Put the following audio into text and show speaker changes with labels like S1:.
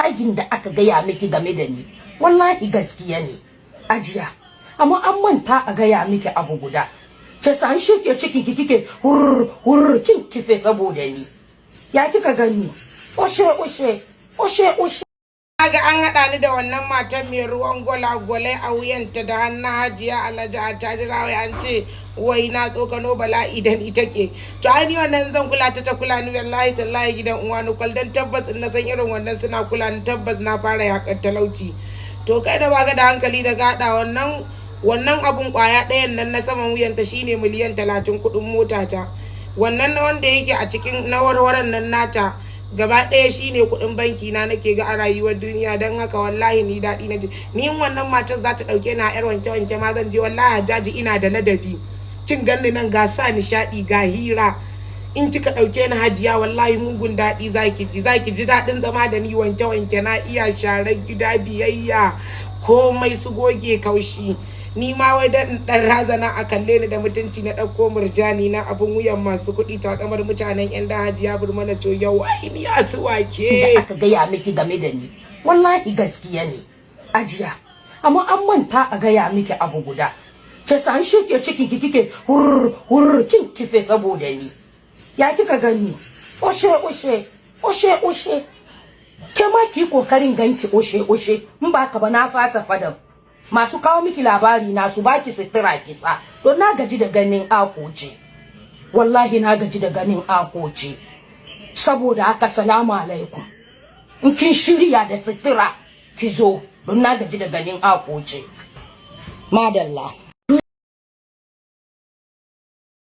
S1: Zagin da aka gaya miki game da ni, wallahi gaskiya ne, ajiya. Amma an manta a gaya miki abu guda. Ke san shi ke cikin ki kike hurr hurr, kin kife saboda ni. Ya kika gani? Oshe oshe oshe oshe.
S2: Ga an haɗa ni da wannan matan mai ruwan gwalagwalai a wuyanta da hannun Hajiya Alhaji Attajira, wai an ce wai na tsokano bala'i dan ita ke. To ai ni wannan zan kula ta, ta kula ni, wallahi tallahi gidan uwa ni kwal, dan tabbas in na san irin wannan suna kula ni, tabbas na fara yakar talauci. To kai da baka da hankali da gada wannan abun kwaya ɗayan nan na saman wuyanta shine miliyan 30 kuɗin motata. Wannan na wanda yake a cikin na warwaran nan nata gaba ɗaya shine kuɗin banki na nake ga a rayuwar duniya. Don haka wallahi ni daɗi na ji. Ni in wannan matar za ta ɗauke ni a yar wanke wanke ma zan je. Wallahi Hajjaji ina da ladabi. Kin ganni nan, ga sa nishaɗi, ga hira. In kika ɗauke ni, Hajiya, wallahi mugun daɗi zaki ji, zaki ji daɗin zama da ni. Wanke wanke na iya, sharar gida, biyayya, komai, su goge kaushi. Ni ma wai dan dan razana a kalle ni da mutunci na ɗauko murjani na, abun wuyan masu kuɗi, takamar mutanen yan da. Hajiya Burmana, to yau ai ni asuwake.
S1: Da aka gaya miki game da ni, wallahi gaskiya ne, ajiya. Amma an manta a gaya miki abu guda. Ke san shi ke cikin ki kike hurr hurr, kin kife saboda ni. Ya kika gani? Oshe oshe oshe oshe. Ke ma ki kokarin ganki oshe oshe. In ba ka ba, na fasa fadan. Masu kawo miki labari na su baki sutura kisa, don na gaji da ganin akoce. Wallahi na gaji da ganin akoce. Saboda haka, salamu alaikum. In kin shirya da sutura ki zo, don na gaji da ganin akoce. Madalla.